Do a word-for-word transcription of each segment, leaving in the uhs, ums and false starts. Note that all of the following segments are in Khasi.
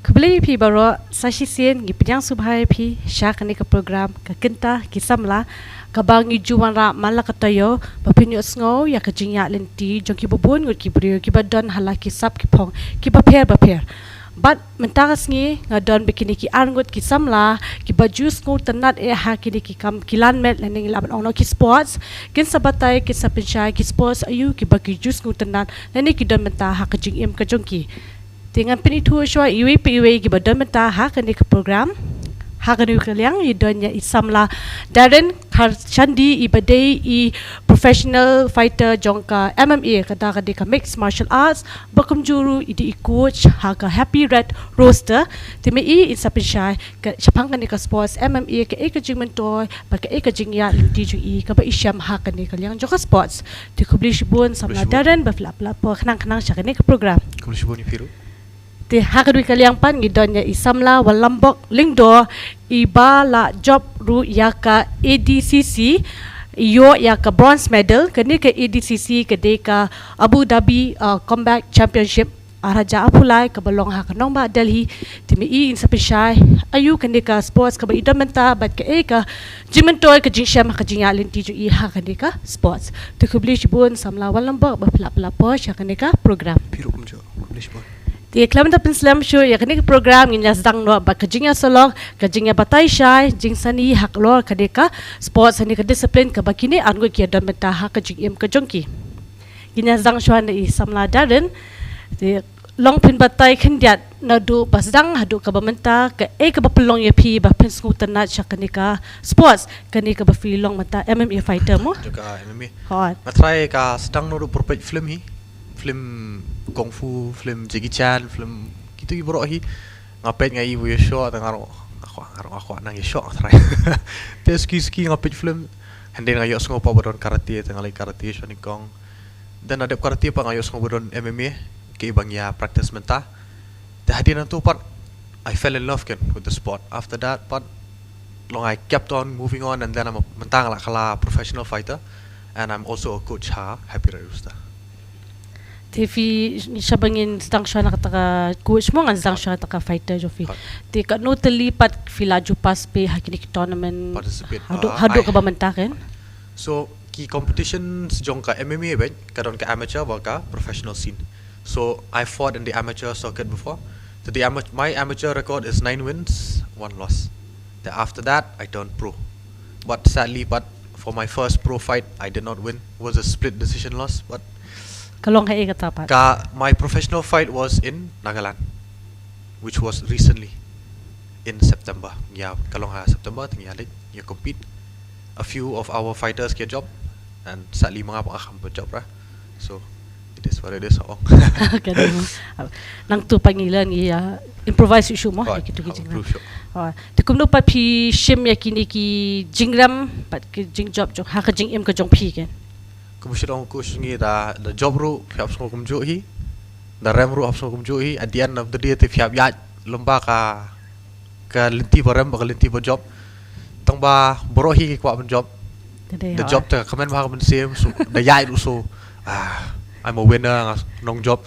Khublei phi baroh, sa shisien ngi pdiang sngewbha ïa phi sha kane ka program Ka Kynta Ki Samla, kaba ngi ju wanrah man la ka taïew ba phin ïohsngew ïa ka jingïaid lynti jong kiba bun ngut ki briew kiba don ha la ki sap ki phong kiba pher ba pher. Bad mynta ka sngi nga don bad kine ki ar ngut ki samla kiba ju sngewtynnat eh ha kine ki kam ki lan met lane ngi lah ban ong noh ki sports. Kin sa batai, kin sa pynshai ki sports aïu kiba ki ju sngewtynnat lane ki don bynta ha ka jingim ka jong ki. Te ngan pynithuh shuwa iwei pa iwei kiba don bynta ha kane ka program. Ha kane ka liang ngi don ïa i samla Darren Kharshandi, iba dei i professional fighter jong ka M M A, kata ka dei ka mixed martial arts, bad kumjuh ruh i dei i coach ha ka Happy Red Rooster. Te ma i in sa pynshai ka shaphang kane ka sports M M A, kaei ka jingmyntoi bad kaei ka jingïaid lynti jong i kaba i shem ha kane ka liang jong ka sports. Te khublei shibun samla Darren ba phi la pynlah por khnang khnang sha kane ka program. Khublei shibun ïa phi ruh. Te ha kane ka liang pat ngi don ïa i samla Wanlambok Lyngdoh, iba la jop ruh ïa ka A D C C, i ïoh ïa ka bronze medal. Kane ka A D C C ka dei ka Abu Dhabi, uh, Combat Championship ar hajar arphew lai kaba long ha ka nongbah Delhi. Te ma i in sa pynshai aïu kane ka sports kaba i don bynta bad kaei ka jingmyntoi ka jingshem ha ka jingïaid lynti jong i ha kane ka sports. Te khublei shibun samla Wanlambok ba phi la pynlah por sha kane ka program. Phi ruh kumjuh, khublei shibun. Te khlem da pynslem shuh ïa kane ka program, ngin ïa sdang noh bad ka jingïasyllok, ka jingïabatai shai jingsani halor kane ka sports, kane ka discipline kaba kine ar ngut ki ïa don bynta ha ka jingim ka jong ki. Ngin ïa sdang shuwa na i samla Darren. Te long phin batai khyndiat naduh ba sdang haduh kaba mynta, kaei kaba pynlong ïa phi ba phin sngewtynnat sha kane ka sports, kane kaba phi long mynta M M A fighter mo? Jong ka M M A. Hooid. Nga tharai ka sdang naduh pyrpeit film hi. Film kung fu, film Jackie Chan, film kito ki baroh hi. Nga peit nga ïohi ba ïoh shoh, te nga ruh nga kwah, nga ruh nga kwah nang ïoh shoh, nga tharai. Te suki suki nga peit film, hynrei nga ïohsngew pat ba don karate, te nga leit karate sha nyngkong. Then na dep karate pat nga ïohsngew ba don M M A, kaei ba ngi ïa practice mynta. Te hadien nangto pat I fell in love keiñ with the sport. After that pat long I kept on moving on, and then I'm a, mynta nga la kylla professional fighter, and I'm also a coach ha Happy Red Rooster. Te phi, shaba ngin sdang shuwa na kata ka coach mo, ngan sdang shuwa na kata ka fighter jong phi. Hooid. Te katno tylli pat phi la ju participate ha kine ki tournament? Participate, haduh, uh, haduh kaba mynta keiñ? So ki competitions jong ka M M A beit ka don ka amateur bad ka professional scene. So I fought in the amateur circuit before. So the ama-, my amateur record is nine wins, one loss. Then after that I turned pro. But sadly, but for my first pro fight, I did not win. It was a split decision loss. But ka long haei kata pat? Ka, my professional fight was in Nagaland, which was recently in September. Ïa, ka long ha September, te ngi ïa leit, ïa compete. A few of our fighters ki ïa jop, and sadly ma nga pat ngam pat jop ruh. So it is what it is, ong. Ka dei mo. Nangto pat ngi lah ngi ïa improvise shuh shuh mo, hooid, ïa kito ki, hooid, jingrem. Improve shuh. Hooid. Te kumno pat phi shim ïa kine ki jingrem bad ki jingjop jong, ha ka jingim ka jong phi keiñ? Kumba shu ong u coach jong ngi, da, da jop ruh phi hap sngew kumjuh hi, da rem ruh hap sngew kumjuh hi. At the end of the day te phi hap ïaid lem bad ka, ka lynti ba rem bad ka lynti ba jop. Tang ba baroh hi ki kwah ban jop. Ka dei, da jop, hooid, te ka kmen bha ka mynsiem, so da ïaid ruh so, ah, I'm a winner, nga nongjop.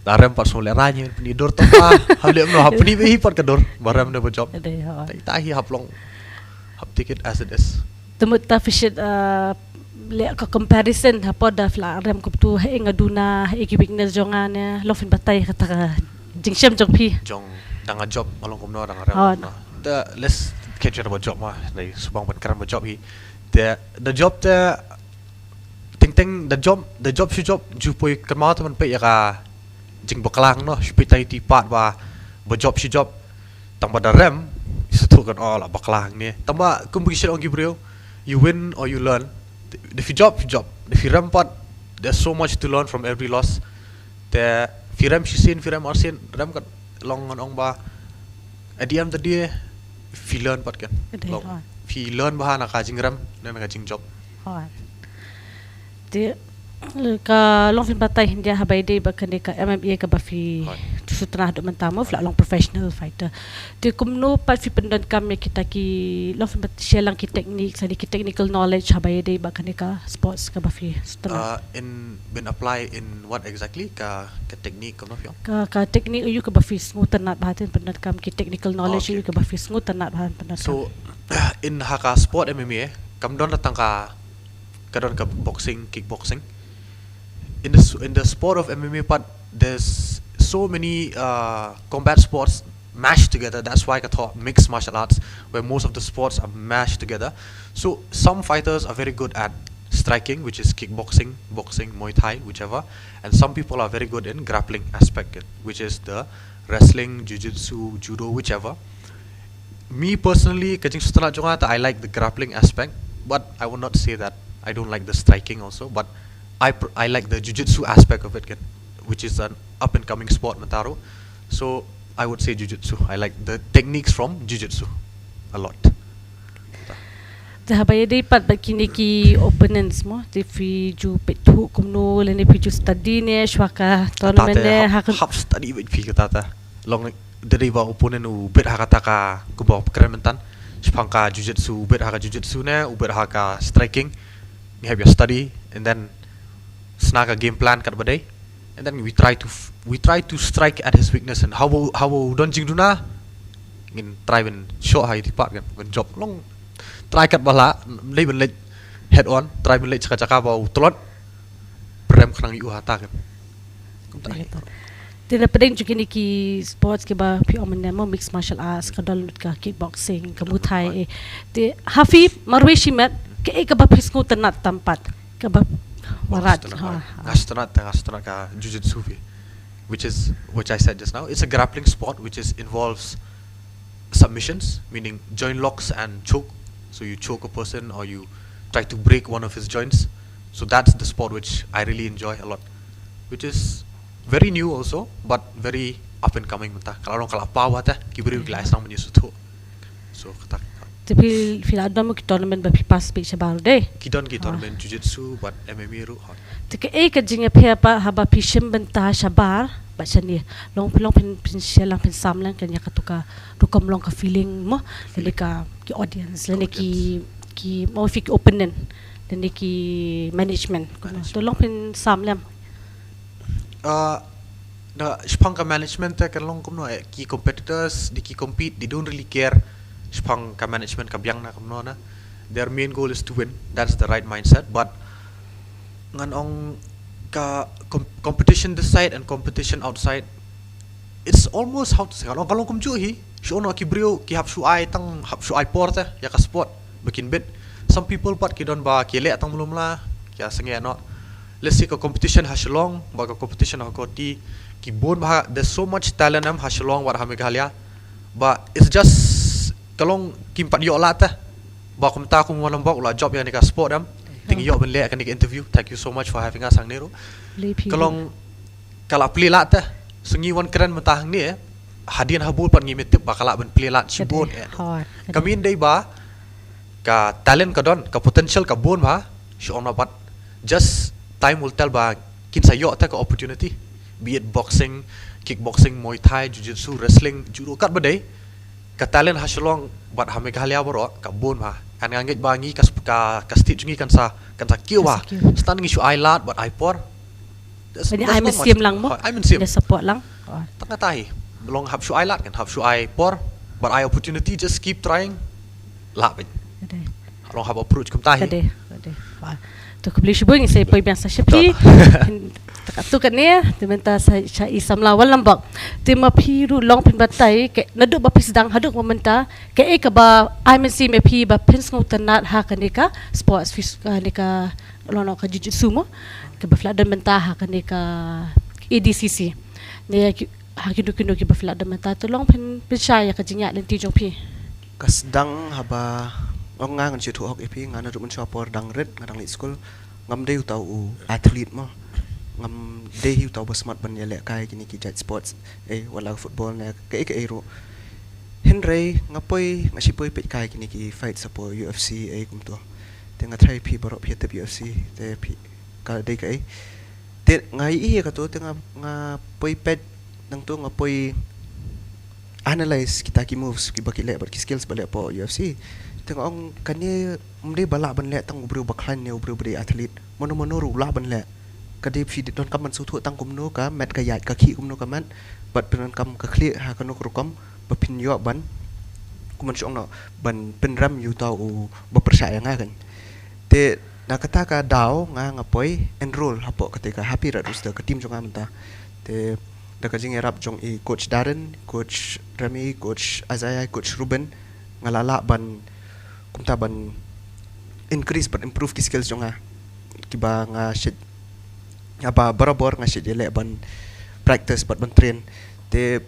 Da rem pat so lehrain, pyni dur, tang ba hap leh kumno, hap pyni beit hi pat ka dur ba rem ne ba jop. Ka dei, hooid. Te kita hi hap long, hap take it as it is. Te mynta phi shait, uh, leh ka comparison, hapoh da phi la rem kumto, haei nga duna, haei ki weakness jong nga ne, long phin batai kata ka jingshem jong phi? Jong, da nga jop nga long kumno, da nga rem, oh, kumno. Te let's catch up ba jop ma, dei shu bang ban kren ba jop hi. Te da jop te, teng teng da jop, da jop shu jop, ju poi kynmaw te ban peit ïa ka jingbakla noh, shu peit tang ïa kito pat ba, ba jop shu jop. Tang ba da rem, shu tip kan, oh, la bakla hangne. Tang ba kumba ki shait ong ki briew, you win or you learn. Te phi jop, phi jop. Te phi rem pat, there's so much to learn from every loss. Te phi rem shisien, phi rem arsien, rem kat long ngan ong ba, at the end of the day, phi learn pat keiñ. Ka dei, long, hooid, phi learn bha na ka jingrem ne na ka jingjop. Hooid. Te ka long phin batai hynrei haba ïadei bad kane ka M M A kaba phi, hooid, sngewtynnat haduh mynta mo, phi la long professional fighter. Te kumno pat phi pyndonkam ïa kita ki, long phi share lang ki techniques, ki technical knowledge haba ïadei bad kane ka sports kaba phi sngewtynnat? Uh, in been apply in what exactly? Ka, ka technique kumno phi ong? Ka, ka technique aiu kaba phi sngewtynnat bha, te pyndonkam ki technical knowledge Okay, aiu kaba phi sngewtynnat bha pyndonkam? So in ha ka sport M M A, kam don tang ka, ka don ka boxing, kickboxing. In the s- in the sport of M M A part, there's so many uh, combat sports mashed together. That's why ka thok mixed martial arts, where most of the sports are mashed together. So some fighters are very good at striking, which is kickboxing, boxing, Muay Thai, whichever. And some people are very good in grappling aspect, which is the wrestling, jiu-jitsu, judo, whichever. Me personally, ka jingsngewtynnat jong nga, I like the grappling aspect, but I would not say that I don't like the striking also. But I pr- I like the jiu-jitsu aspect of it, kan, which is an up and coming sport mynta ruh. So I would say jiu-jitsu. I like the techniques from jiu-jitsu a lot. Te haba ïadei pat bad kine ki opponents mo, te phi ju peit thuh kumno lane phi ju study ne shwa ka tournament Kata te ne, hap, ha ka hap study beit phi kata te. Long dei ba opponent u bit ha kata ka, kumba kren mynta. Shaphang ka jiu-jitsu, u bit ha ka jiu-jitsu ne, u bit ha ka striking. Ngi hap ïa study and then sna ka game plan katba dei. And then we try to f- we try to strike at his weakness, and haba, haba u don jingduna, ngin try ban shoh ha ïa i pat, kan, ban jop. Long try katba lah, leit ban leit head on, try ban leit sha ka jaka ba u tlot, prem khnang ïa u hata, kan. Kumta hi. Te na pdeng jong kine ki sports kiba phi ong mynne mo, mixed martial arts, ka don lut ka kickboxing, ka Muay Thai, eh. Te ha phi marwei shimet, kaei kaba phi sngewtynnat tam pat, kaba Nga marat? sngewtynnat, Ha, nga ha. nga sngewtynnat, nga sngewtynnat ka jiu-jitsu phi, which is, which I said just now. It's a grappling sport which is involves submissions, meaning joint locks and choke. So you choke a person or you try to break one of his joints. So that's the sport which I really enjoy a lot, which is very new also, but very up and coming mynta. Ka la long, ka la paw te, ki briew ki la sdang ban ïa sngewthuh. So kata. Te phi, phi la don mo ki tournament ba phi pass beit shabar dei? Ki don ki Ah. tournament jiu-jitsu bad M M A ruh, hon. Te kaei ka jingïapher pat haba phi shim bynta shabar bad shane? Long, long phin, phin share lang, phin sam lang kane, ïa katu ka rukom long, ka feeling mo, lane ka, ki audience, lane ki, ki, mo, phi ki opponent, lane ki management. Management. To long phin sam lang. Uh, na shaphang ka management te, kan long kumno, eh, ki competitors, dei ki compete, they don't really care shaphang ka management ka biang na kumno na. Their main goal is to win. That's the right mindset. But ngan ong ka com- competition this side and competition outside, it's almost, how to say, ka long, ka long kumjuh hi. Shu ong ki briew ki hap shu ai tang, hap shu ai por te ïa ka sport ba kin bit. Some people pat ki don ba ki leh tang mlum la, ki sangeh noh. Let's say ka competition ha Shillong bad ka competition ha Guwahati, ki bun bha, there's so much talent em ha Shillong bad ha Meghalaya. But it's just ka long kim pat ïoh lad te. Ba kumta kum Wanlambok u la jop ïa kane ka sport em. Te ngi ïoh ban leh kane ka interview. Thank you so much for having us hangne ruh. Ka long ka la plie lad te. Sngi wan kren mynta hangne, eh. Hadien ha bul pat ngim tip ba ka lah ban plie lad shibun, eh. Ka mut dei ba ka talent ka don, ka potential ka bun bha, shu ong noh, but just time will tell ba kin sa ïoh te ka opportunity, be it boxing, kickboxing, Muay Thai, jiu-jitsu, wrestling, judo, katba dei. Ka talent ha Shillong bad ha Meghalaya baroh ka bun bha. Ngan ngeit ba ngi ka, ka, ka state jong ngi kan sa, kan sa kiew bha. Stan ngi shu ai lad bad ai por. Ai mynsiem lang mo. Ai mynsiem. Support lang. Tang kata hi. Long hap shu ai lad, kan, hap shu ai por bad ai opportunity, just keep trying. Lah bad long hap approach kumta hi. To khublei shibun, ngi sa poi biang sa sha phi. Te katto katne, te mynta sa sha i samla Wanlambok. Te ma phi ruh long phin batai, naduh ba phi sdang haduh mynta, kaei kaba ai mynsiem ïa phi ba phin sngewtynnat ha kane ka sports, kane ka, long ka jiu-jitsu mo, kaba phi la don mynta ha kane ka A D C C. Ne ha kino kino kiba phi la don mynta, to long phin, phin shai ïa ka jingïaid lynti jong phi. Ka sdang haba, ong nga ngan shu thuh hok ïa phi, nga naduh mynshuwa por dang rit, nga dang leit skul, ngam dei uta u athlete mo. Ngam dei hi uta uba smat ban ïalehkai kine ki jait sports, eh, wat la football ne kaei kaei ruh. Hynrei nga poi, nga shu poi peit kai kine ki fights hapoh U F C, eh, kumto. Te nga tharai phi baroh phi tip U F C, te phi, ka dei kaei. Te nga ïohi ïa kato, te nga, nga poi peit nangtu nga poi analyze kita ki moves kiba ki leh bad ki skills ba leh hapoh U F C. Te nga ong kane ym dei ba lah ban leh tang u briew ba khlaiñ ne u briew ba dei athlete. Mano mano ruh lah ban leh. Ka dei phi donkam ban sngewthuh tang kumno ka met ka ïaid, ka khih kumno ka met. Bad pyndonkam ka khlieh ha kano ka rukom ba phin ïoh ban, kumno shu ong noh, ban pynrem ïa uta u ba pyrshah ïa nga kan. Te na kata ka daw nga, nga poi enroll hapoh kata ka Happy Red Rooster, ka team jong nga mynta. Te da ka jingïarap jong i coach Darren, coach Remy, coach Isaiah, coach Ruben, nga la lah ban, kumta, ban increase, ban improve ki skills jong nga kiba nga shait, nga ba barabor nga shait ïaleh ban practice bad ban train. Te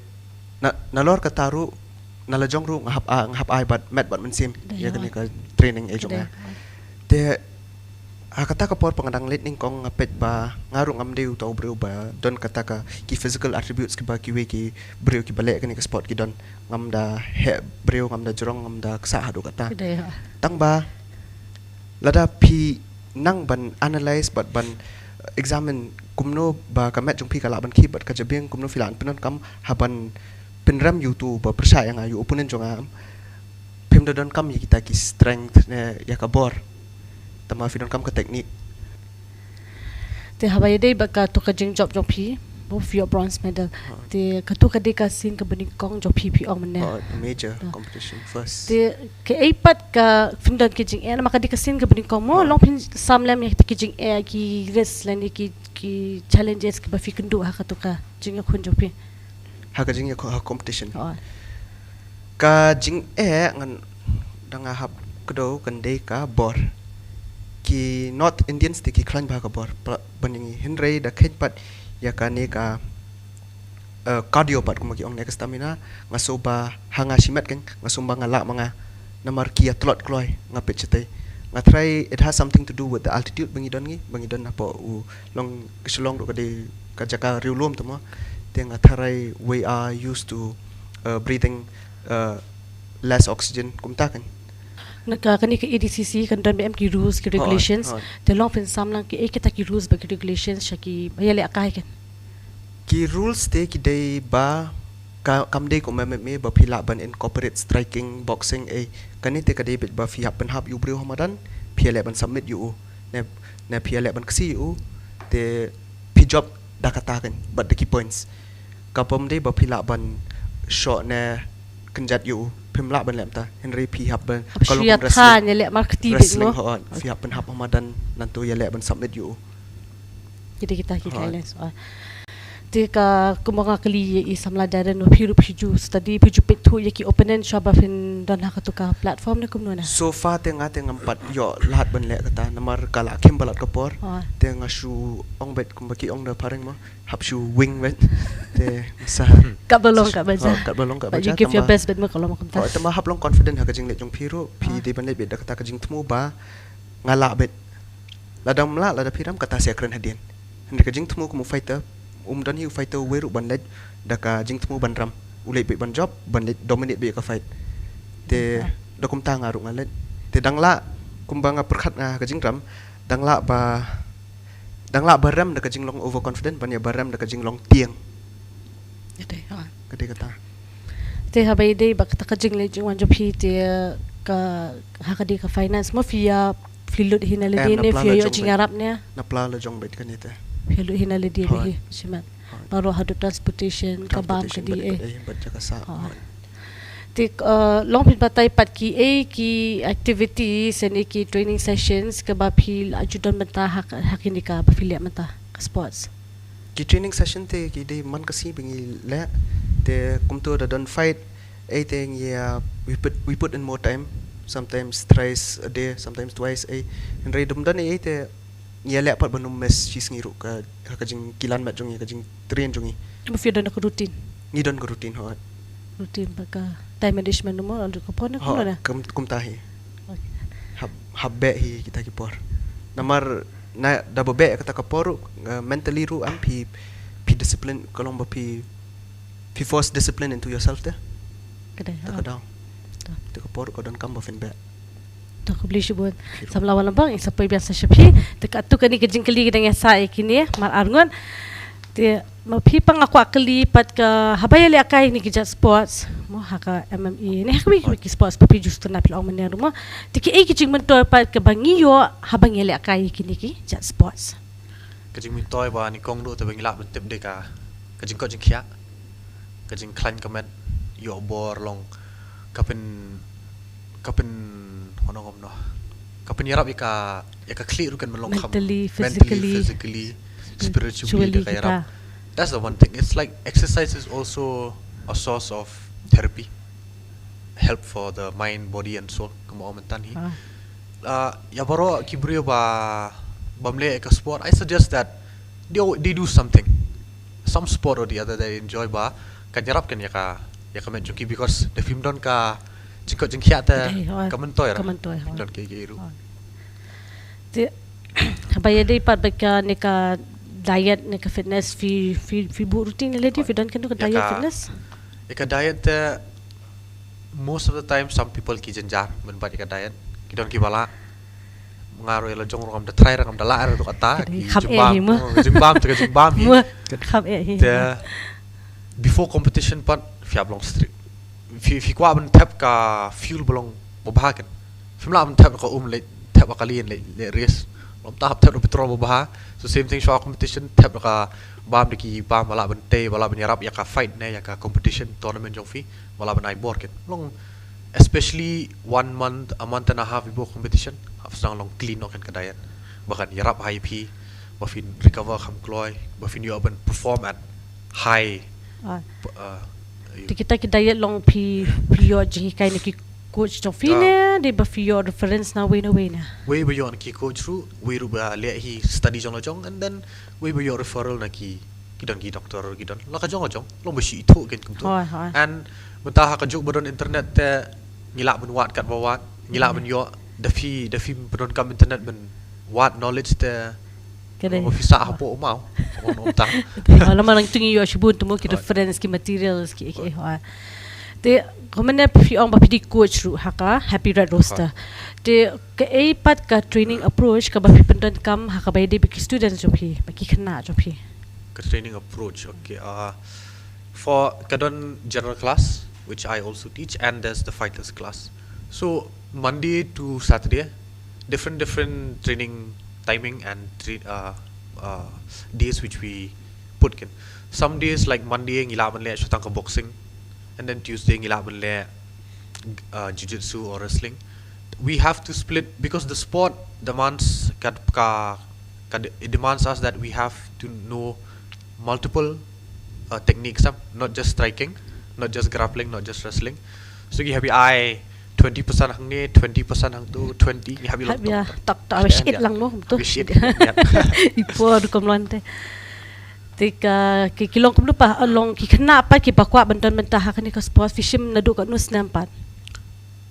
na, nalor kata ruh, na la jong ruh nga hap a-, nga hap ai bad met bad mynsiem ïa kane ka training eh jong nga. Te ha kata ka por ba nga dang leit nyngkong nga peit ba nga ruh ngam dei uta u briew ba don kata ka ki physical attributes kiba kiwei ki briew kiba leh kane ka sport ki don. Ngam da heh briew, ngam da jrong, ngam da ksah haduh kata. Tang ba lada phi nang ban analyze bad ban examine kumno ba ka met jong phi ka lah ban khih bad ka jabieng, kumno phi lah ban pyndonkam ha ban pynrem ïa utu ba pyrshah ïa nga, ïa u opponent jong nga, phim da donkam ïa kita ki strength ne ïa ka bor. Tang ba phi donkam ka technique. Te haba ïadei bad katu ka jingjop jong phi, ba phi ïoh bronze medal. Te katu ka dei ka sien kaba nyngkong jong phi, phi ong mynne. Major competition first. Te kaei pat ka, phin don ki jingeh, namar ka dei ka sien kaba nyngkong mo, long phin sam lem ïa ki jingeh, ki risk lane ki, ki challenges kiba phi kynduh ha katu ka jingïakhun jong phi. Ha ka jingïakhun, ha competition. Ka jingeh ngan, da nga hap kdew kan dei ka bor. Ki North Indians te ki khlaiñ bha ka bor, ban ïa ngi, hynrei da kheiñ pat ïa kane ka cardio pat kumba ki ong ne ka stamina, nga sngew ba ha nga shimet kan, nga sngew ba nga lah ma nga. Namar ki ïa tlot kloi, nga peit shatei. Nga tharai it has something to do with the altitude ba ngi don ngi, ba ngi don hapoh u long ka Shillong ruh ka dei ka jaka riewlum te mo. Te nga tharai we are used to breathing less oxygen kumta kan. Na ka, kane ka A D C C kan don ba em ki rules ki regulations. Te long phin sam lang kiei kita ki rules bad ki regulations sha kiba ïalehkai kan. Ki rules te ki dei ba ka, kam dei kum M M A ba phi lah ban incorporate striking, boxing, eh, kane te ka dei beit ba phi hap pynhap ïa u briew ha madan, phi ïaleh ban submit ïa u. Ne, ne phi ïaleh ban ksih ïa u, te phi jop da kata kan, bad da ki points. Ka pom dei ba phi lah ban shoh ne kynjat ïa u, phim lah ban leh mynta. Hynrei phi hap ban, ka long kum wrestling. Wrestling, hooid, phi hap pynhap ha madan, nangta ïaleh ban submit ïa u. Ki dei kita ki guidelines. Te ka, kumba nga kylli ïa i samla Darren, phi ruh phi ju study, phi ju peit thuh ïa ki opponent shuwa ba phin don ha katu ka platform ne kumno na? So far te nga te ngam pat ïoh lad ban leh kata, namar ka la khim palat ka por. Te nga shu ong beit kumba ki ong da phareng mo, hap shu wing beit. Te sa katba long katba jia. Katba long katba jia, you give your best beit mo, ka long kumta. Tang ba hap long confident ha ka jingleit jong phi ruh, phi dei ban leit beit da kata ka jingthmu ba nga lah beit. Lada ym lah, lada phi rem, kata sa ïakren hadien. Hynrei ka jingthmu kum u fighter, um don hi u fighter uwei ruh ban leit da ka jingthmu ban rem. U leit beit ban jop, ban leit dominate beit ïa ka fight. Te da kumta nga ruh nga leit. Te dang lah, kumba nga pyrkhat nga ha ka jingrem, dang lah ba, dang lah ba rem da ka jinglong overconfident ban ïa ba rem da ka jinglong tieng. Ka dei kata. Te haba ïadei bad kata ka jingleit jingwan jong phi te ka, ha ka dei ka finance mo, phi ïa, phi lut hi na lade ne phi ïa ïoh jingïarap ne? Na pla la jong beit kane te. Phi ïa lut hi na lade beit hi shimet. Baroh haduh transportation, ka bam, ka dei, eh, bad jaka sah. Te long phin batai pat kiei ki activities ne ki training sessions kaba phi la ju don mynta ha kine kaba phi leh mynta ka sports? Ki training session te ki dei man ka sngi ba ngi leh. Te kumta da don fight, eh, te ngi, uh, we put, we put in more time. Sometimes thrice a day, sometimes twice, eh. Hynrei da ym don, eh, te ngi ïaleh pat ban ym miss shi sngi ruh ka, ka jingkilan met jong ngi, ka jingtrain jong ngi. Ba phi don ka routine? Ngi don ka routine, hooid. Routine bad ka time management mo, ka por ne kumno na? Kumta hi. Hap, hap beh hi kita ki por. Namar na, da ba beh kata ka por ruh, uh, mentally ruh am phi, phi discipline, ka long ba phi, phi force discipline into yourself te. Ka dei, te ka daw. Te ka por ka donkam ba phin beh. To, khublei shibun. Samla Wanlambong, ngi sa poi biang sa sha phi. Te katu kane ka jingkylli ka dang ïa sah ïa kine mar arngut. Te Ma phi pat nga kwah kylli pat ka haba ïalehkai ïa kine ki jait sports, mo, ha ka M M A ne ha kiwei kiwei ki sports, ba phi ju sdang na phi la ong mynne ruh mo. Te kiei ki jingmyntoi pat kaba ngi ïoh haba ngi ïalehkai ïa kine ki jait sports? Ka jingmyntoi ba nyngkong ruh te ba ngi lah ban tip de ka, ka jingkoit jingkhiah, ka jingkhlaiñ ka met, ïoh bor long, ka pyn, ka pyn, hano ngam no, ka pynïarap ïa ka, ïa ka khlieh ruh kan ban long kham mentally, mentally, physically, physically, spiritually, spiritually da ka ïarap. That's the one thing. It's like exercise is also a source of therapy, help for the mind, body and soul, kumba ong mynta hi. Ah. Ah, ïa baroh ki briew ba, bym leh ka sport, I suggest that they, they do something, some sport or the other that they enjoy, ba kan ïarap kan ïa ka, ïa ka met jong ki, because da phim don ka jingkoit jingkhiah te, ka myntoi, ka myntoi, ka myntoi ruh. Te haba ïadei pat bad kane ka diet ne ka fitness, phi, phi, phi buh routine lei de, phi don kano ka diet, fitness? Ïa ka diet te, most of the time some people ki jynjar mynba ïa ka diet. Ki don kiba lah. Nga ruh ïa la jong ruh ngam da try ruh, ngam da lah ruh kata. Ki kham eh hi mo. Jingbam, ka jingbam hi. Kham eh hi. Te before competition pat phi hap long strict. Phi, phi kwah ban thep ka fuel ba long babha kan. Phim lah ban thep ka um leh, thep ka lien leh, leh race. Lom ta hap thep da petrol babha. So same thing shuwa competition, thep da ka bam da ki bam ba lah ban tei, ba lah ban ïarap ïa ka fight ne ïa ka competition tournament jong phi, ba lah ban ai bor kan. Long, especially one month, a month and a half before competition, hap sdang long clean noh kan ka diet. Ba kan ïarap ha ïa phi ba phin recover kham kloi, ba phin ïoh ban perform at high. Ah. Te kita ki diet long phi, phi ïoh jinghikai na ki coach jong phi ne, de ba phi ïoh reference na wei na wei ne? Wei ba ïoh na ki coach ruh, wei ruh ba leh hi study jong la jong, and then wei ba ïoh referral na ki, ki don ki doctor, ki don la ka jong la jong, long ba shu ithuh kan kumto. Hooid, hooid. And mynta ha ka juk ba don internet te ngi lah ban wad katba wad, ngi lah ban ïoh, da phi, da phi pyndonkam internet ban wad knowledge te. Ka dei. Ba phi sah hapoh u maw. Ong ong ta. Te lama nang tu ngi ïoh shibun tu mo ki reference, ki materials, ki, ki, hooid. Te kumne phi ong ba phi dei coach ruh ha ka Happy Red Rooster. Te kaei pat ka training approach kaba phi pyndonkam ha kaba ïadei bad ki students jong phi, bad ki khynnah jong phi? Ka training approach, okay. Uh, for, ka don general class, which I also teach, and there's the fighters class. So Monday to Saturday, different, different training timing and tra-, uh, uh, days which we put in. Some days like Monday ngi lah ban leh shu tang ka boxing, and then Tuesday ngi lah ban leh, uh, jiu-jitsu or wrestling. We have to split because the sport demands ka, ka, ka, it demands us that we have to know multiple, uh, techniques, um, not just striking, not just grappling, not just wrestling. So ngi hap ïa ai twenty percent hangne, twenty percent hangto, twenty, ngi hap ïa long, hap ïa tok tok, hap ïa shit lang mo, hap ïa shit. I por kum lon te. Te ka, ki, ki long kumno pat, long ki khynnah pat kiba kwah ban don bynta ha kane ka sport, phi shim naduh katno snem pat?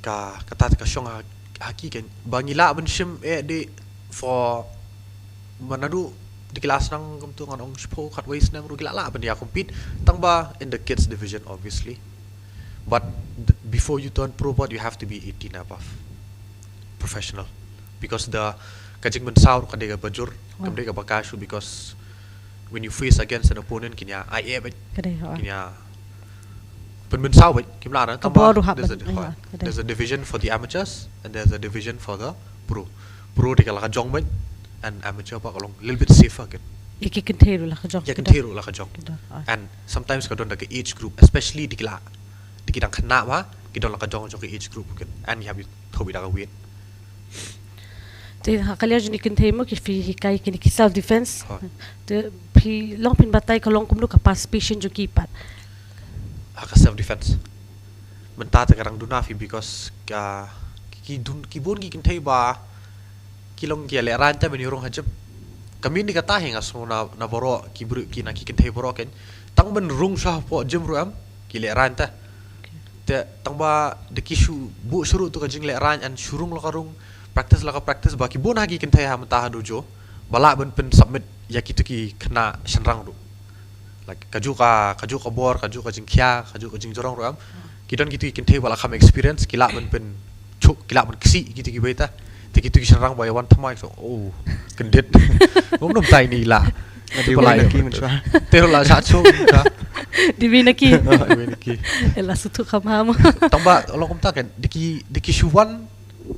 Ka, kata te ka shong ha, ha ki kan, ba ngi lah ban shim eh de for, ma naduh da ki la sdang kumto ngan ong shiphew khatwei snem ruh ki la lah ban ïa compete. Tang ba in the kids division, obviously. But th-, before you turn pro, but you have to be eighteen above. Professional. Because the, ka jingmynsaw ka dei kaba jur, kam dei kaba kashai, because when you face against an opponent, kin ïa ai eh beit. Ka dei, hooid. Kin ïa pynmynsaw beit, kim lah re, tang ba there's a, hooid, ka dei, there's a division for the amateurs and there's a division for the pro. Pro te ka la ka jong beit, and amateur pat ka long little bit safer kan. Ïa ki kynthei ruh la ka jong. Ïa ki kynthei ruh la ka jong. Ka dei, hooid. And sometimes ka don da ka age group, especially da ki la, da ki dang khynnah ba, ki don la ka jong jong ka age group kan. And ngi hap ïathuh beit da ka weight. Te ha ka liang jong ki kynthei mo, ki phi hikai kine ki self defense. Hooid. Te phi long phin batai ka long kumno ka participation jong ki pat ha ka self defense? Mynta te ka dang duna phi because ka, ki dun, ki bun ki kynthei ba ki long ki ïalehrain te ban ïa rung ha gym. Ka mih na kata hi nga sngew na, na baroh ki briew, ki, na ki kynthei baroh kan. Tang ban rung sha hapoh gym ruh em, ki lehrain te. Te tang ba da ki shu buh shuh ruh tu ka jinglehrain and shu rung la ka rung, practice la ka practice, ba ki bun ha ki kynthei ha mynta ha dojo ba lah ban pynsubmit ïa kitu ki khynnah shynrang ruh. Like, kajuh ka, kajuh ka bor, kajuh ka jingkhia, kajuh ka jingjrong ruh em. Ki don kitu ki kynthei ba la kham experience, ki lah ban pyn, ki lah ban ksih kitu kiwei te. Te kitu ki shynrang ba ïa wan thymmai, so, oh, kyndit. Ngam nym tai ni lah. Nga dei wei na ki mynshuwa. Te ruh la shah shuh ka. Dei wei na ki. Ah, wei na ki. Ella sutu kham ham. Tang ba long kumta kan, da ki, da ki shu wan,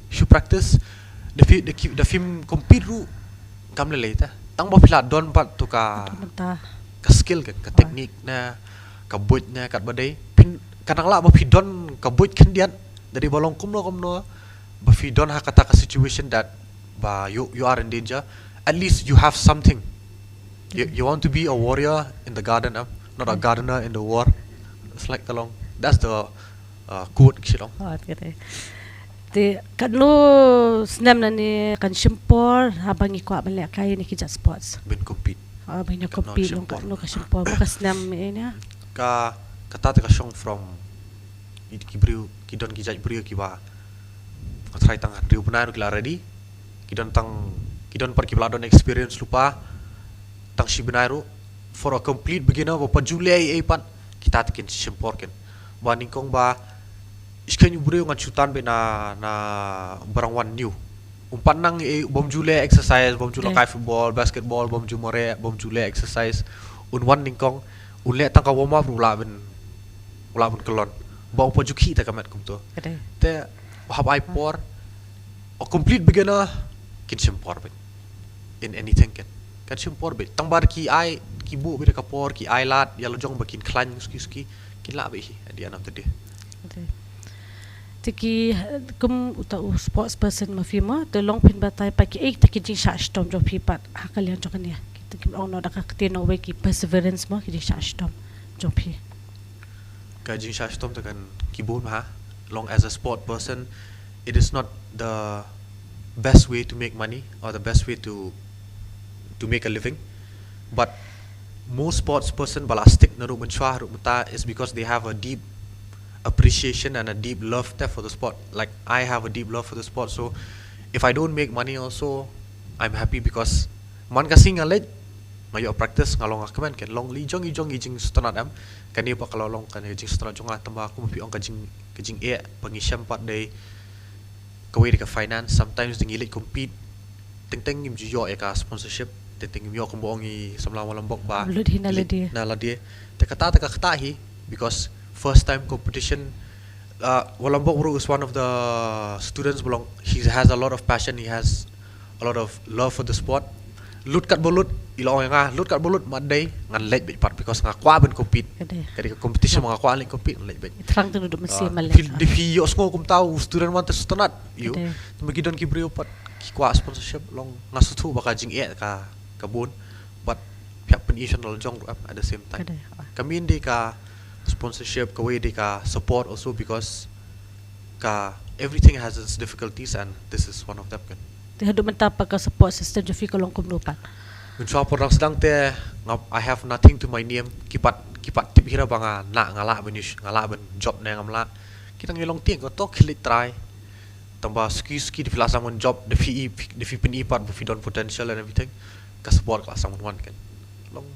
shu practice, da phi, da ki, da phim compete ruh kam lei lei te. Tang ba phi la don pat tu ka, ka skill kan, ka technique ne, ka buit ne, katba dei. Phin, ka nang lah ba phi don ka buit khyndiat, da dei ba long kumno kumno, ba phi don ha kata ka situation that ba you, you are in danger, at least you have something. You, you want to be a warrior in the garden, eh? Not a gardener in the war. It's like ka long. That's the, uh, quote, ki shu ong. Oh, okay. Te katno snem nangne kan shim por haba ngi kwah ban leh kai ne ki jait sports? Ban compete. Oh, ban compete, long katno ka shim por, mo ka snem ïa ine? Ka, kata te ka shong from ki briew, ki don ki jait briew kiba, nga tharai tang hynriew bnai ruh ki la ready. Ki don tang, ki don pat kiba la don experience lypa, tang shi bnai ruh. For a complete beginner ba pat ju leh ei ei pat, kita te kin shim por kan. Ba nyngkong ba, shikha u briew ngan shu tan beit na, na barang wan new. Um pat nang ei, bym ju leh exercise, bym ju leh kai football, basketball, bym ju mareh, bym ju leh exercise. Un wan nyngkong, un leh tang ka warm up ruh u lah ban, u lah ban kyllon. Ba u pat ju khih te ka met kumto. Te hap ai por, a complete beginner kin shim por beit. In anything kan, kan shim por beit. Tang ba ki ai, ki buh beit ka por, ki ai lad ïa la jong ba kin khlaiñ suki suki, kin lah beit hi at the end of the day. Te ki, kum uta u sports person ma phi mo, te long phin batai pat, kiei kita ki jingshah shitom jong phi pat ha ka liang jong kane? Kita kim ong noh da ka ktien nongwei ki perseverance mo, ki jingshah shitom jong phi. Ka jingshah shitom te kan ki bun ha. Long as a sport person, it is not the best way to make money or the best way to, to make a living. But most sports person ba la stick na ruh mynshwa ruh mynta is because they have a deep appreciation and a deep love te for the sport. Like, I have a deep love for the sport, so if I don't make money also, I'm happy because man ka sngi nga leit, nga ïoh practice, nga long ha kmen kan. Long la i jong i jong i jingsngewtynnad em. Kane pat ka la long kane ka jingsngewtynnad jong nga, tang ba kumba phi ong ka jing, ka jingeh ba ngi shem pat dei kawei dei ka finance. Sometimes dei ngi leit compete, teng teng ngim ju ïoh ïa ka sponsorship, teng teng ngim ïoh, kumba ong i samla Walambok ba lut hi na lade. Na lade. Te kata te ka ktah hi, because first time competition, uh, Walambok ruh is one of the students ba long, he has a lot of passion, he has a lot of love for the sport. Lut katba lut, i la ong ïa nga, lut katba lut, ma dei ngan leit beit pat because nga kwah ban compete. Ka dei ka competition ma nga kwah leit compete, ngan leit beit. Thrang te duk mynsiem ma leh. Phi, phi ïohsngew kumta u student wan te sngewtynnad ïa u. Te ma ki don ki briew pat ki kwah sponsorship, long nga sngewthuh ba ka jingeh ka, ka bun. But phi hap pyni sha na la jong ruh em at the same time. Ka mih dei ka sponsorship, kawei dei ka support also, because ka, everything has its difficulties and this is one of them kan. Te haduh mynta pat ka support system jong phi ka long kumno pat? Mynshwa por dang sdang te nga, I have nothing to my name. Ki pat, ki pat tip hi ra ba nga, nga lah ban, nga lah ban job ne ngam lah. Ki tang ïa long tieng ko to khie leit try. Tang ba suki suki da phi la sdang ban job, da phi, da phi pyni pat ba phi don potential and everything, ka support ka la sdang ban wan kan. Long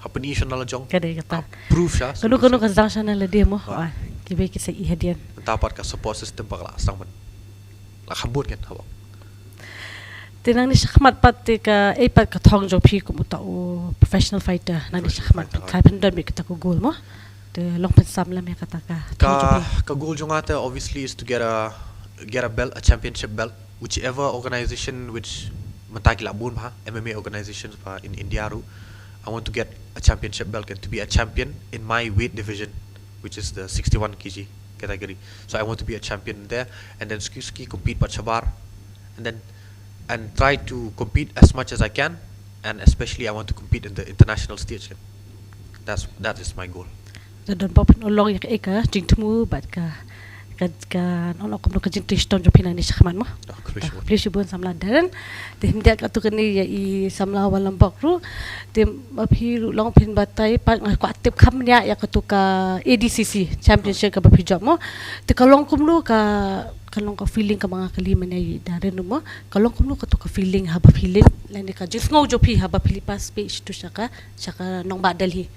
hap pyni sha na la jong. Ka dei kata. Proof sha. Kano kano ka sdang sha na lade mo. Kiba ki sa i hadien. Mynta pat ka support system pat ka la sdang ban, la kham bun kan, haba. Te nangne shakhmat pat te kaei pat ka thong jong phi kum uta u professional fighter nangne shakhmat? Trai pyndon beit kata ka goal mo. Te long pynsam lem ïa kata ka thong jong phi. Ka goal jong nga te obviously is to get a, get a belt, a championship belt, whichever organization which, mynta ki la bun bha M M A organizations bha in India ruh. I want to get a championship belt and to be a champion in my weight division, which is the sixty-one K G category. So I want to be a champion there, and then suki suki compete pat shabar, and then, and try to compete as much as I can, and especially I want to compete in the international stage. That's, that is my goal. Te don pop phin long ïa ka, ïa ka jingthmu bad ka, ka, ka, ong kumno, ka jingtrei shitom jong phi nangne shakhmat mo. Khublei shibun samla Darren. Te hynrei katto katne ïa i samla Walambok ruh. Te ma phi ruh long phin batai pat, nga kwah tip kham bniah ïa kato ka A D C C championship kaba phi jop mo. Te ka long kumno ka, ka long ka feeling kaba nga kylli mynne ïa i Darren ruh mo. Ka long kumno kato ka feeling haba phi leit, lane ka jingsngew jong phi haba phi leit pass peit shato sha ka, sha ka nongbah Delhi?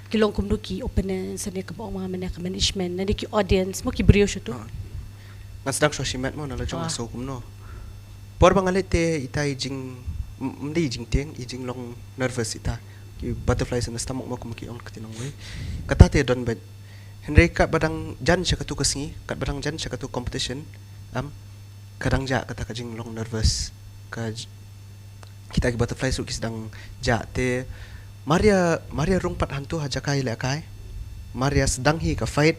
Ki long kumno ki opponents ne, kaba ong ma nga mynne ka management ne, ki audience mo, ki briew shato? Nga sdang shuwa shimet mo, na la jong nga sngew kumno. Por ba nga leit te ita i jing, Ym dei jingtieng, i jinglong nervous ita. Ki butterflies na stomach mo, kum ki ong ka kti nongwei. Kata te don beit. Hynrei katba dang jan sha katu ka sngi, katba dang jan sha katu competition, am, ka dang jah kata ka jinglong nervous. Ka j-, kita ki butterflies ruh ki sdang jah te. Mar ïa, mar ïa rung pat hangtu ha jaka ïalehkai. Mar ïa sdang hi ka fight,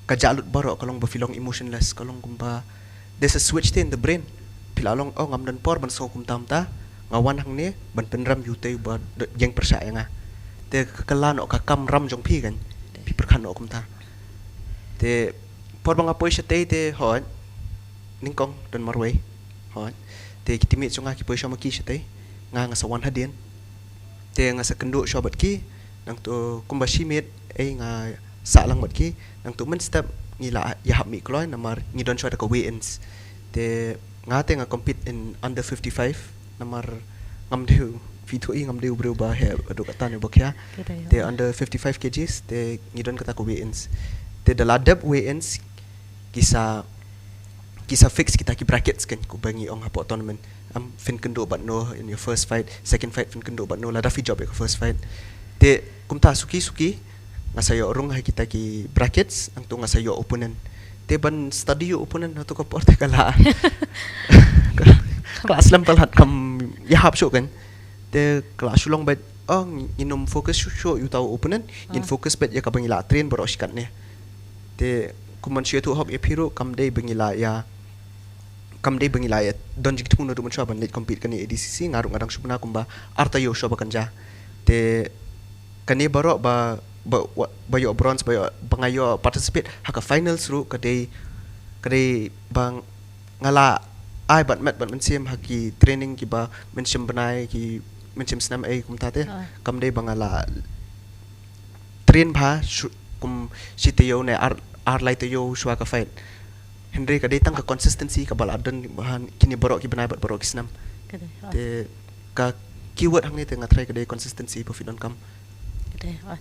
ka jah lut baroh, ka long ba phi long emotionless, ka long kumba there's a switch te in the brain. Phi la long, oh, ngam don por ban sngew kumta kumta, nga wan hangne ban pynrem ïa utei uba ïeng pyrshah ïa nga. Te ka kylla noh ka kamram jong phi kan. Phi pyrkhat noh kumta. Te por ba nga poi shatei te, hooid, nyngkong don marwei. Hooid. Te ki teammate jong nga ki poi sha ma ki shatei. Nga nga sa wan hadien. Te nga sa kynduh shuwa bad ki, nangtu kumba shi minit, eh, nga sah lang bad ki, nangtu mynstep ngi la ïahap mih kloi namar ngi don shuwa da ka weigh-ins. Te nga te nga compete in under fifty-five, namar ngam dei u, phi tip hi, ngam dei u briew ba heh haduh katta ne ba khia. Te under fifty-five kgs, te ngi don kata ka weigh-ins. Te da la dep weigh-ins, ki sa, ki sa fix kita ki brackets kan, kumba ngi ong hapoh tournament. Am, phin kynduh bad no in your first fight, second fight phin kynduh bad no, lada phi jop ïa ka first fight. Te kumta suki suki nga sa ïoh rung ha kita ki brackets, nangtu nga sa ïoh opponent. Te ban study ïa u opponent hangtu ka por te ka la, ka la slem palat, kam ïahap shuh kan. Te ka la shu long beit, oh, ngin ym focus shuh shuh ïa uta u opponent, ngin focus beit ïa kaba ngi la train baroh shi katne. Te kumban shu ïathuh hok ïa phi ruh, kam dei ba ngi la ïa, kam dei ba ngi la ïa don jingthmu naduh mynshuwa ban leit compete kane A D C C, nga ruh nga dang shu bna kumba ar taïew shuwa ba kan jia. Te kane baroh ba, ba, ba ïoh bronze, ba ïoh, ba nga ïoh participate ha ka finals ruh, ka dei, ka dei ba nga la ai bad met bad mynsiem ha ki training kiba mynsiem bnai, ki mynsiem snem, eh, kumta te. Kam dei ba nga la train bha shu-, kum shi taïew ne ar, ar lai taïew shuwa ka fight. Hynrei ka dei tang ka consistency kaba la don ha kine baroh ki bnai bad baroh ki snem. Te ka keyword hangne te nga tharai ka dei consistency, ba phi donkam. Ka dei, oh.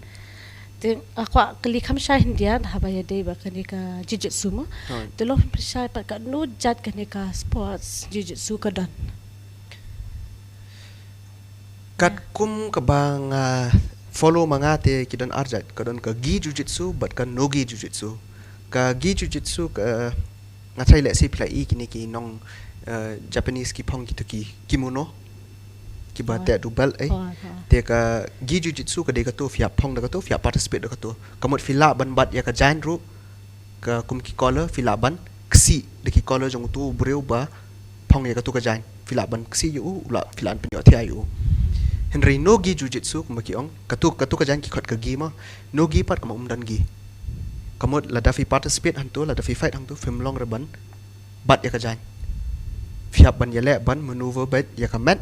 Te nga kwah kylli kham shai hyndia haba ïadei bad kane ka jiu-jitsu mo. Te long pynshai pat, katno jait kane ka sports jiu-jitsu ka don? Katkum kaba nga follow ma nga te ki don ar jait, ka don ka gi jiu-jitsu bad ka no gi jiu-jitsu. Ka gi jiu-jitsu ka, nga tharai lehse phi la i kine ki nong, eh, Japanese ki phong kito ki kimono, kiba teh da u belt, eh. Te ka gi jiu-jitsu ka dei kato, phi hap phong da kato, phi hap participate da kato. Ka mut phi lah ban bat ïa ka jaiñ ruh, ka kum ki collar, phi lah ban ksih da ki collar jong uto u briew ba phong ïa kato ka jaiñ. Phi lah ban ksih ïa u, u lah, phi lah ban pynïohthiah ïa u. Hynrei no gi jiu-jitsu kumba ki ong, kato, kato ka jaiñ ki khot ka gi mo. No gi pat ka mut ym don gi. Ka mut lada phi participate hangto, lada phi fight hangto, phim long re ban bat ïa ka jaiñ. Phi hap ban ïaleh ban maneuver beit ïa ka mat,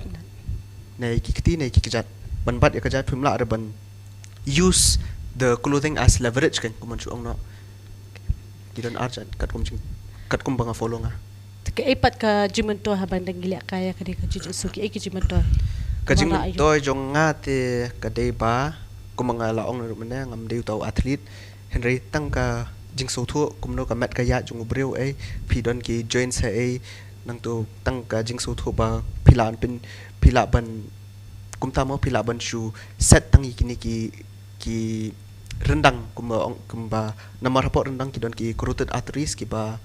ne ki kti ne ki kjat, ban bat ïa ka jaiñ. Phim lah re ban use the clothing as leverage kan, kumban shu ong noh. Ki don ar jait katkum jing, katkum ba nga follow nga. Te kaei pat ka jingmyntoi haba ngi lehkai ïa kane ka jiu-jitsu, kaei ka jingmyntoi? Ka jingmyntoi jong nga te ka dei ba, kumba nga la ong naduh mynne, ngam dei uta u athlete. Hynrei tang ka jingsngewthuh, kumno ka met ka ïaid jong u briew, eh, phi don ki joints ha ei, nangto tang ka jingsngewthuh ba phi lah ban pyn, phi lah ban, kumta mo, phi lah ban shu set tang ïa kine ki, ki ryndang, kumba ong, kumba namar hapoh ryndang ki don ki carotid arteries kiba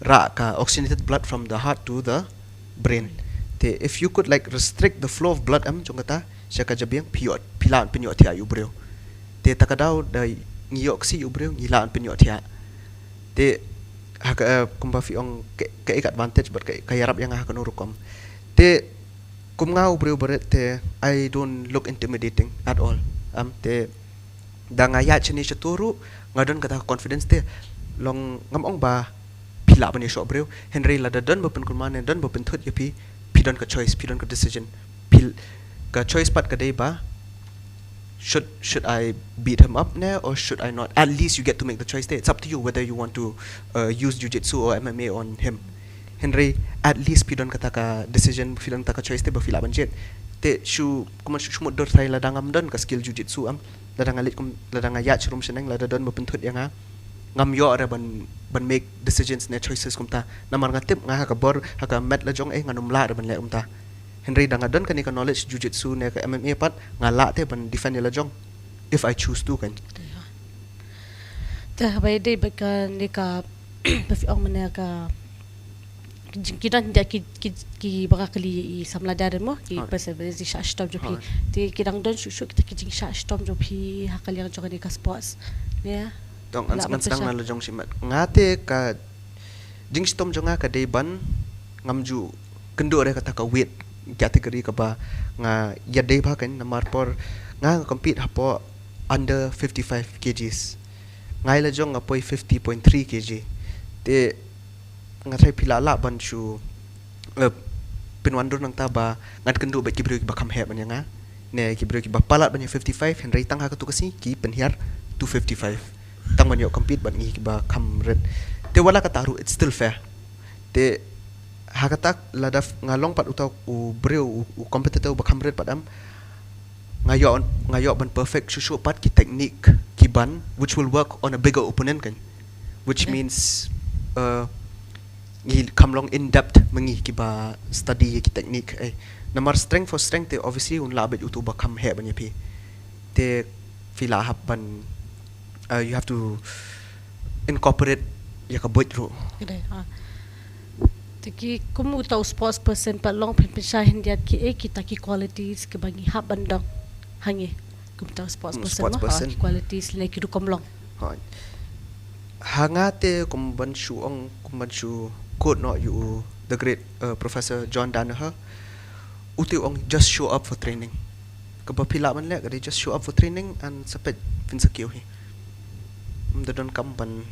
rah ka oxygenated blood from the heart to the brain. Te if you could, like, restrict the flow of blood, em, jong kata sha ka jabieng, phi ïoh, phi lah ban pynïohthiah ïa u briew. Te ta ka daw da ngi ïoh ksih ïa u briew, ngi lah ban pynïohthiah. Te ha ka, eh, kumba phi ong ka, ka advantage bad ka, ka ïarap ïa nga ha kano rukom. Te kum nga u briew barit te, I don't look intimidating at all. Am, te da nga ïaid shane shato ruh nga don kata ka confidence te. Long ngam ong ba phi lah ban ïashoh briew, hynrei lada don ba pynkulmar ne don ba pynthut ïa phi, phi don ka choice, phi don ka decision. Phi, ka choice pat ka dei ba, should, should I beat him up ne, or should I not? At least you get to make the choice there. It's up to you whether you want to, uh, use jiu-jitsu or M M A on him. Hynrei at least phi don kata ka decision, phi don kata ka choice te ba phi lah ban jied. Te shu, kumno shu, shu mut dur tharai lada ngam don ka skill jiu-jitsu, am, lada nga leit kum, lada nga ïaid sharum shaneng, lada don ba pynthut ïa nga, ngam ïoh re ban, ban make decisions ne choices kumta. Namar nga tip nga ha ka bor, ha ka met la jong, eh, ngan ym lah re ban leh kumta. Hynrei da nga don kane ka knowledge jiu-jitsu ne ka M M A pat, nga lah te ban defend ïa la jong if I choose to, kan. Te haba ïadei bad kane ka ba phi ong mynne ka jing, ki don ki, ki, ki ba ka kylli i samla Darren mo, ki Hooid. Perseverance, i shah shitom jong phi. Hooid. Te ki dang don shuh shuh kita ki jingshah shitom jong phi ha ka liang jong kane ka sports. Ne? Tang, ngan, ngan sdang na la jong shimet. Nga te ka jingshitom jong nga ka dei ban ngam ju kynduh re kata ka weight category kaba nga ïadei bha, kan, namar por nga, nga compete hapoh under fifty-five kgs. Nga ïa la jong nga poi fifty point three kg. Te nga tharai phi lah lah ban shu, eh, pynwandur nangta ba ngan kynduh bad ki briew kiba kham heh ban ïa nga, ne ki briew kiba palat ban ïa fifty-five, hynrei tang ha katu ka sngi ki pynhiar to fifty-five. Tang ban ïoh compete bad ngi kiba kham rit. Te wat la kata ruh, it's still fair. Te ha kata lada nga long pat uta u briew, u, u competitor uba kham rit pat em, nga ïoh, nga ïoh ban perfect shuh shuh pat ki technique kiban, which will work on a bigger opponent, kan. Which means, uh, ngi kham long in depth ma ngi kiba study ïa ki technique, eh. Namar strength for strength te obviously un lah beit utu ba kham heh ban ïa phi. Te phi lah hap ban, uh, you have to incorporate ïa ka buit ruh. Ka dei, ha. Te ki kum uta u sports person pat long phin pynshai hyndiat ki, eh, kita ki qualities kiba ngi hap ban don ha ngi kum uta u sports person mo, ha, ki qualities ne ki rukom long. Ha. Ha nga te kum ban shu ong, kum ban shu quote noh ïa u the great, uh, Professor John Danaher. Utu u ong, "Just show up for training." Kaba phi lah ban leh ka dei just show up for training and sa peit phin sa kiew hi. Ym da don kam ban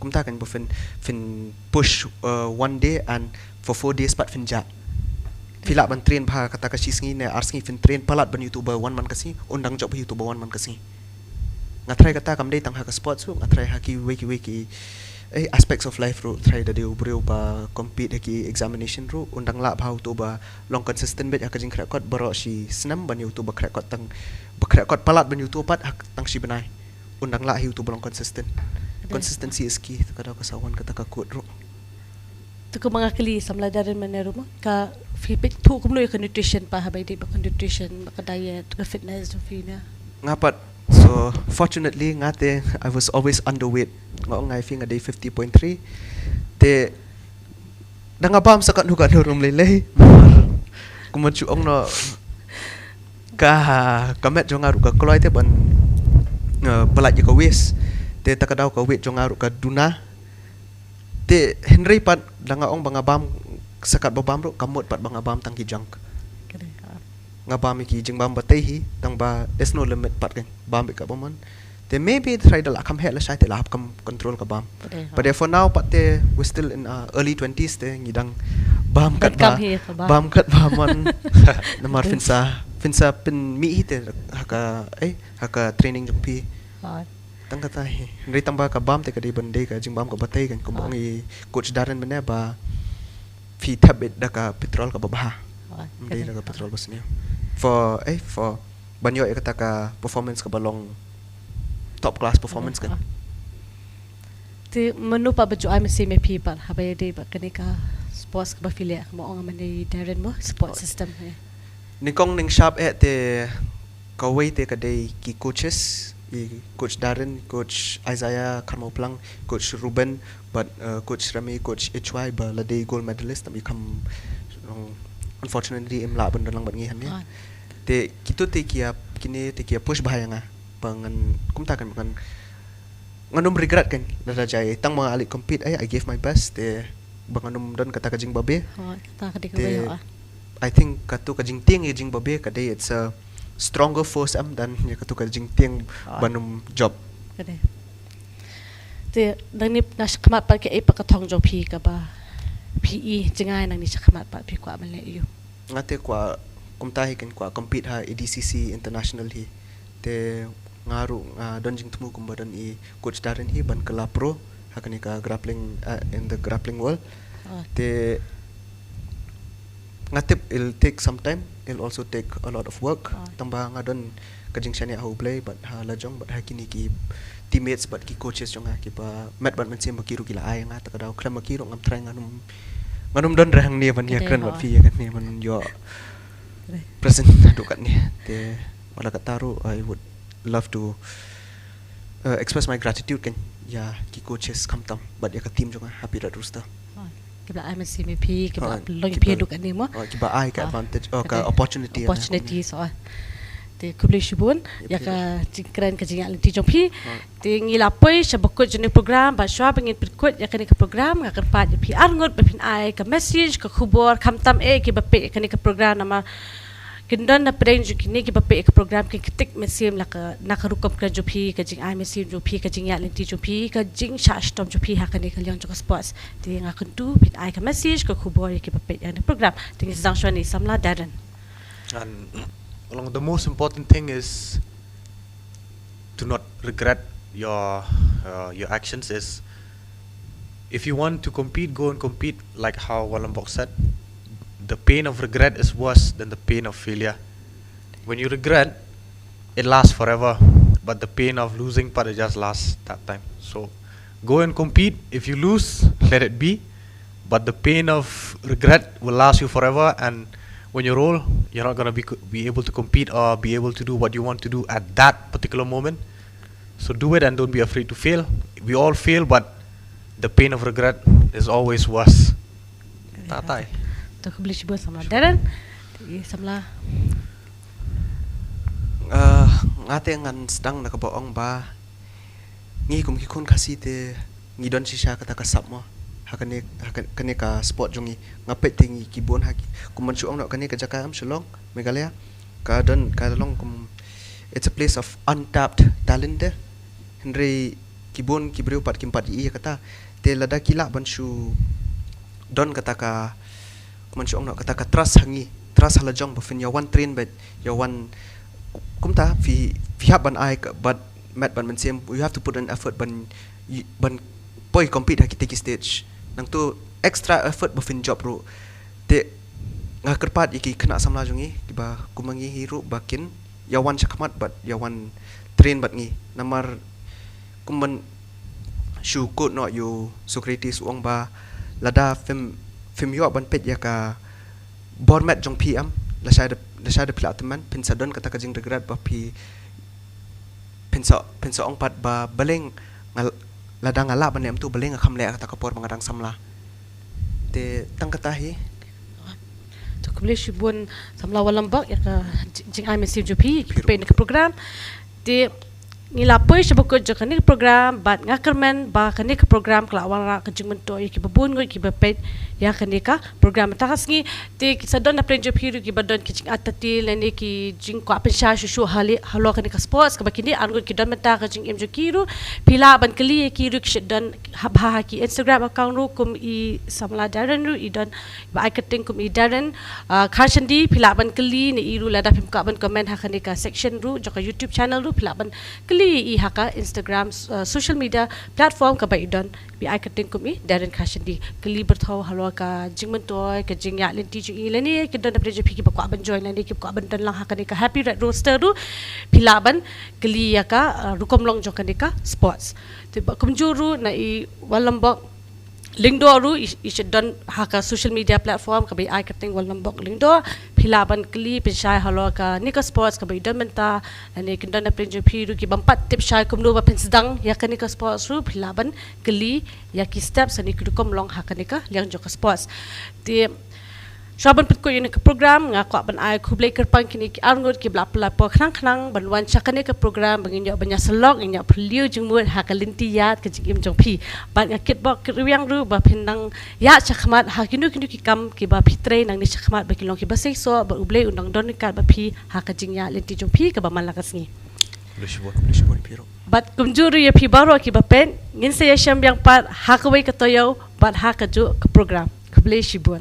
kumta, kan, ba phin, phin push, uh, one day and for four days pat phin jah. Phi lah ban train bha kata ka shi sngi ne ar sngi, phin train palat ban ïa utu ba wan man ka sngi, un dang jop ïa utu ba wan man ka sngi. Nga tharai kata kam dei tang ha ka sports ruh, nga tharai ha kiwei kiwei ki, eh, aspects of life ruh. Tharai da dei u briew ba compete ha ki examination ruh, un dang lah bha utu ba long consistent beit ha ka jingkhreh kot baroh shi snem ban ïa utu ba khreh kot tang, ba khreh kot palat ban ïa utu pat ha tang shi bnai. Un dang lah hi utu ba long consistent. Consistency is key, te ka daw ka sa wan kata ka quote ruh. Te kumba nga kylli samla Darren mynne ruh mo, ka phi peit thuh kumno ïa ka nutrition pat, haba ïadei bad ka nutrition, bad ka diet, ka fitness jong phi ne? Nga pat, so fortunately nga te I was always underweight. Nga ong nga ïa phi nga dei fifty point three. Te da nga bam sa katno katno ruh ym lei lei. Kumba shu ong noh, ka, ka met jong nga ruh ka kloi te ban, eh, pyllait ïa ka waist. Te ta ka daw ka weight jong nga ruh ka duna. Te hynrei pat da nga ong ba nga bam sa katba bam ruh, kam mut pat ba nga bam tang ki junk. Ka dei, ha. Nga bam ïa ki jingbam ba tei hi, tang ba there's no limit pat, kan, bam beit katba mon. Te maybe tharai da lah kham heh lashai te lah hap kham control ka bam. Ka dei, ha. But for now pat te we're still in our early twenties, te ngi dang bam katba, bam katba mon. Namar phin sa, phin sa pynmih hi te ha ka, eh, ha ka training jong phi. Tang kata hi. Hynrei tang ba ka bam te ka dei ban dei ka jingbam kaba tei, kan, kumba ong i Coach Darren mynne ba phi thep beit da ka petrol kaba bha. Ym dei da ka petrol ba sniew. For, eh, for ban ïoh ïa kata ka performance kaba long top class performance, kan. Te mano pat ba ju ai mynsiem ïa phi pat haba ïadei bad kane ka sports kaba phi leh, kumba ong mynne i Darren mo, support system, eh? Nyngkong nyngshap eh te kawei te ka dei ki coaches, i Coach Darren, Coach Isaiah Kharmawplang, Coach Ruben, bad, uh, Coach Rami, Coach H Y ba la dei gold medalist, tam i kham, um, unfortunately im lah ban don lang bad ngi hangne. Te kito te ki ïa, kine te ki ïa push bha ïa nga. Ba ngan, kumta, kan, ba ngan, ngan ym regret, kan, lada jia, tang ba nga leit compete, ai, I gave my best, te ba ngan ym don kata ka jingbabe. Te I think katu ka jingtieng ïa jingbabe ka dei it's a stronger force em than ïa katu ka jingtieng ban ym jop. Ka dei. Te nangne na shakhmat pat kaei pat ka thong jong phi kaba phi i jngai nangne shakhmat pat phi kwah ban leh ïa u? Nga te kwah kumta hi, kan, kwah compete ha A D C C international hi. Te nga ruh nga don jingthmu kumba don i Coach Darren hi ban kylla pro ha kane ka grappling, uh, in the grappling world. Te nga tip it'll take some time, it'll also take a lot of work. Tang ba nga don ka jingshaniah ha U Blei bad ha la jong bad ha kine ki teammates bad ki coaches jong nga kiba met bad mynsiem ba ki ruh ki la ai nga, ta ka daw khlem ma ki ruh ngam trai, ngan ym, ngan ym don re hangne ban ïakren bad phi ïa kane, ban ym ïoh Present haduh katne. Te wat la katta ruh, I would love to uh, express my gratitude kan ïa ki coaches khamtam bad ïa ka team jong nga, Happy Red Rooster. Ki ba ai mynsiem ïa phi, ki ba pynlong ïa phi haduh katne mo. Ki ba ai ka advantage, oh, ka opportunity. Opportunity, so. Te khublei shibun ïa ka jingkren, ka jingïaid lynti jong phi. Te ngi la poi sha ba kut jong kane ka program, bad shuwa ba ngin pynkut ïa kane ka program, nga kyrpad ïa phi arngut ba phin ai ka message, ka khubor khamtam eh ki ba peit ïa kane ka program, namar kin don na pdeng jong kine ki ba peit ïa ka program, kin ktik mynsiem la ka, na ka rukom kren jong phi, ka jingai mynsiem jong phi, ka jingïaid lynti jong phi, ka jingshah shitom jong phi ha kane ka liang jong ka sports. Te nga kyntu phin ai ka message, ka khubor ïa ki ba peit ïa kane ka program. Te ngin sdang shuwa na i samla Darren. And along, the most important thing is to not regret your uh, your actions. Is if you want to compete, go and compete, like how Walambok said. The pain of regret is worse than the pain of failure. When you regret, it lasts forever, but the pain of losing part, it just lasts that time. So go and compete. If you lose, let it be, but the pain of regret will last you forever, and when you roll, you're not going to be, co- be able to compete or be able to do what you want to do at that particular moment. So do it and don't be afraid to fail. We all fail, but the pain of regret is always worse. Tatai. To khublei shibun samla Darren. Te samla. Uh, nga te ngan sdang na ka ba ong ba ngi kum ki khun Khasi te ngi don shisha kata ka sap mo. Ha kane, ha kane ka sport jong ngi, nga peit te ngi ki bun ha ki, kum ban shu ong noh, kane ka jaka em Shillong, Meghalaya, ka don, ka long kum, it's a place of untapped talent te. Hynrei ki bun ki briew pat kim pat ïohi ïa kata. Te lada ki lah ban shu don kata ka, kum ban shu ong noh, kata ka trust ha ngi, trust ha la jong ba phin ïa wan train bad ïa wan, kumta phi, phi hap ban ai ka, bad met bad mynsiem, you have to put an effort ban, ban poi compete ha kita ki stage. Nangtu extra effort ba phin jop ruh. Te nga kyrpad ïa ki khynnah samla jong ngi ki ba kum ngi hi ruh ba kin ïa wan shakhmat bad ïa wan train bad ngi. Namar kum ban shu quote noh ïa u Socrates, u ong ba lada phim, phim ïoh ban peit ïa ka bor met jong phi em, lashai da, lashai da phi lah tymmen, phin sa don kata ka jingregret ba phi, phin sa, phin sa ong pat ba balei nga, lada nga lah ban leh em tu, balei nga kham leh kata ka por ba nga dang samla. Te tang kata hi. To khublei shibun samla Walambok ïa ka jing, jingai mynsiem jong phi, phi ruh, peit ïa ka program. Te ngi la poi sha ba kut jong kane ka program, bad nga kyrmen ba kane ka program ka la wanrah ka jingmyntoi ïa ki ba bun ngut ki ba peit ïa kane ka program mynta ka sngi. Te ki sa don na pdeng jong phi ruh ki ba don ki jingartatien lane ki jingkwah pynshai shuh shuh halor kane ka sports, kaba kine arngut ki don mynta ka jingim jong ki ruh. Phi lah ban kylli ïa ki ruh, ki shu don ha, ha ki Instagram account ruh, kum i samla Darren ruh i don ba ai kyrteng kum i Darren, uh, Kharshandi, phi lah ban kylli na i ruh lada phim kwah ban comment ha kane ka section ruh jong ka YouTube channel ruh, phi lah ban kylli i ha ka Instagram, uh, social media platform kaba i don, ba ai kyrteng kum i Darren Kharshandi. Kylli byrthaw halor ka jingmyntoi, ka jingïaid lynti jong i, lane ki don na pdeng jong phi ki ba kwah ban join lane ki kwah ban don lang ha kane ka Happy Red Rooster ruh, phi lah ban kylli ïa ka, uh, rukom long jong kane ka sports. Te ba kumjuh ruh na i Walambok Lyngdoh ruh i, i shu don ha ka social media platform kaba i ai kyrteng Walambok Lyngdoh. Phi lah ban kylli pynshai halor kane ka sports kaba i don mynta, lane kin don na pdeng jong phi ruh ki bym pat tip shai kumno ba phin sdang ïa kane ka sports ruh, phi lah ban kylli ïa ki steps lane ki rukom long ha kane ka liang jong ka sports. Te shuwa ban pynkut ïa kane ka program, nga kwah ban ai khublei kyrpang kine ki arngut ki ba la pynlait por khnang khnang ban wan sha kane ka program, ba ngin ïoh ban ïasyllok, ngin ïoh phylliew jingmut ha ka lynti ïaid ka jingim jong phi. Bad nga kitbok kitrwiang ruh ba phin nang ïaid shakhmat ha kino kino ki kam kiba phi trei nangne shakhmat, ba kin long kiba seisoh, bad U Blei un nang don ryngkat bad phi ha ka jingïaid lynti jong phi kaba man la ka sngi. Khublei shibun, khublei shibun phi ruh. Bad kumjuh ruh ïa phi baroh kiba peit, ngin sa ïashem biang pat ha kawei ka taïew bad ha kajuh ka program. Khublei shibun.